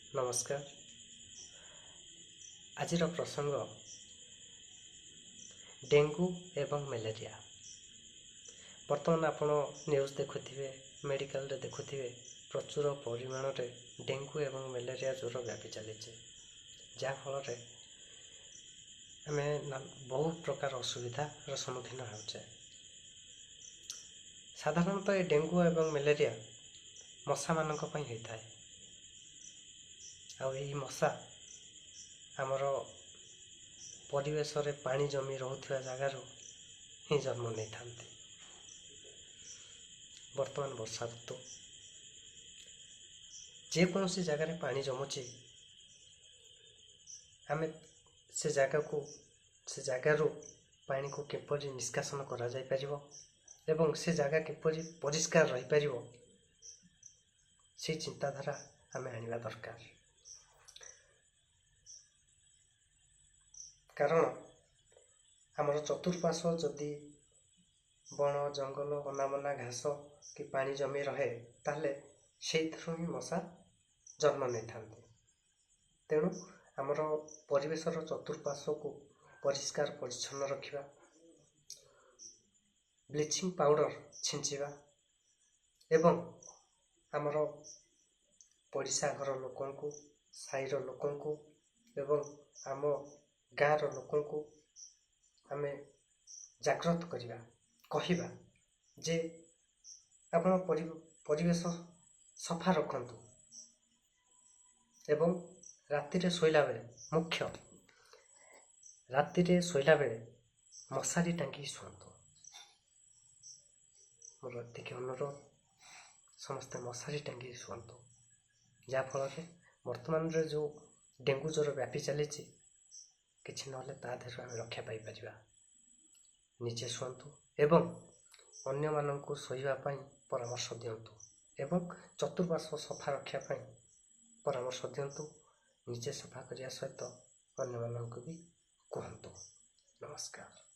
ନମସ୍କାର। ଆଜିର ପ୍ରସଙ୍ଗ ଡେଙ୍ଗୁ ଏବଂ ମ୍ୟାଲେରିଆ। ବର୍ତ୍ତମାନ ଆପଣ ନ୍ୟୁଜ୍ ଦେଖୁଥିବେ, ମେଡ଼ିକାଲରେ ଦେଖୁଥିବେ, ପ୍ରଚୁର ପରିମାଣରେ ଡେଙ୍ଗୁ ଏବଂ ମ୍ୟାଲେରିଆ ଜ୍ୱର ବ୍ୟାପି ଚାଲିଛି, ଯାହାଫଳରେ ଆମେ ବହୁତ ପ୍ରକାର ଅସୁବିଧାର ସମ୍ମୁଖୀନ ହେଉଛେ। ସାଧାରଣତଃ ଏ ଡେଙ୍ଗୁ ଏବଂ ମ୍ୟାଲେରିଆ ମଶାମାନଙ୍କ ପାଇଁ ହୋଇଥାଏ, ଆଉ ଏହି ମଶା ଆମର ପରିବେଶରେ ପାଣି ଜମି ରହୁଥିବା ଜାଗାରୁ ହିଁ ଜନ୍ମ ନେଇଥାନ୍ତି। ବର୍ତ୍ତମାନ ବର୍ଷା ଋତୁ, ଯେକୌଣସି ଜାଗାରେ ପାଣି ଜମୁଛି, ଆମେ ସେ ଜାଗାକୁ ସେ ଜାଗାରୁ ପାଣିକୁ କିପରି ନିଷ୍କାସନ କରାଯାଇପାରିବ ଏବଂ ସେ ଜାଗା କିପରି ପରିଷ୍କାର ରହିପାରିବ, ସେଇ ଚିନ୍ତାଧାରା ଆମେ ଆଣିବା ଦରକାର। କାରଣ ଆମର ଚତୁଃପାର୍ଶ୍ୱ ଯଦି ବଣ ଜଙ୍ଗଲ, ଅନାବନା ଘାସ କି ପାଣି ଜମି ରହେ, ତାହେଲେ ସେଇଥିରୁ ହିଁ ମଶା ଜନ୍ମ ନେଇଥାନ୍ତି। ତେଣୁ ଆମର ପରିବେଶର ଚତୁଃପାର୍ଶ୍ୱକୁ ପରିଷ୍କାର ପରିଚ୍ଛନ୍ନ ରଖିବା, ବ୍ଲିଚିଂ ପାଉଡ଼ର ଛିଞ୍ଚିବା ଏବଂ ଆମର ପଡ଼ିଶା ଘର ଲୋକଙ୍କୁ, ସାହିର ଲୋକଙ୍କୁ ଏବଂ ଆମ ଗାଁର ଲୋକଙ୍କୁ ଆମେ ଜାଗ୍ରତ କରିବା, କହିବା ଯେ ଆପଣ ପରିବେଶ ସଫା ରଖନ୍ତୁ ଏବଂ ରାତିରେ ଶୋଇଲା ବେଳେ, ମୁଖ୍ୟ ରାତିରେ ଶୋଇଲା ବେଳେ ମଶାରୀ ଟାଙ୍ଗିକି ଶୁଅନ୍ତୁ। ମୋର ଏତିକି ଅନୁରୋଧ, ସମସ୍ତେ ମଶାରୀ ଟାଙ୍ଗିକି ଶୁଅନ୍ତୁ, ଯାହାଫଳରେ ବର୍ତ୍ତମାନରେ ଯେଉଁ ଡେଙ୍ଗୁ ଜ୍ୱର ବ୍ୟାପି ଚାଲିଛି, କିଛି ନହେଲେ ତା ଦେହରୁ ଆମେ ରକ୍ଷା ପାଇପାରିବା। ନିଜେ ଶୁଅନ୍ତୁ ଏବଂ ଅନ୍ୟମାନଙ୍କୁ ଶୋଇବା ପାଇଁ ପରାମର୍ଶ ଦିଅନ୍ତୁ ଏବଂ ଚତୁଃପାର୍ଶ୍ୱ ସଫା ରଖିବା ପାଇଁ ପରାମର୍ଶ ଦିଅନ୍ତୁ। ନିଜେ ସଫା କରିବା ସହିତ ଅନ୍ୟମାନଙ୍କୁ ବି କୁହନ୍ତୁ। ନମସ୍କାର।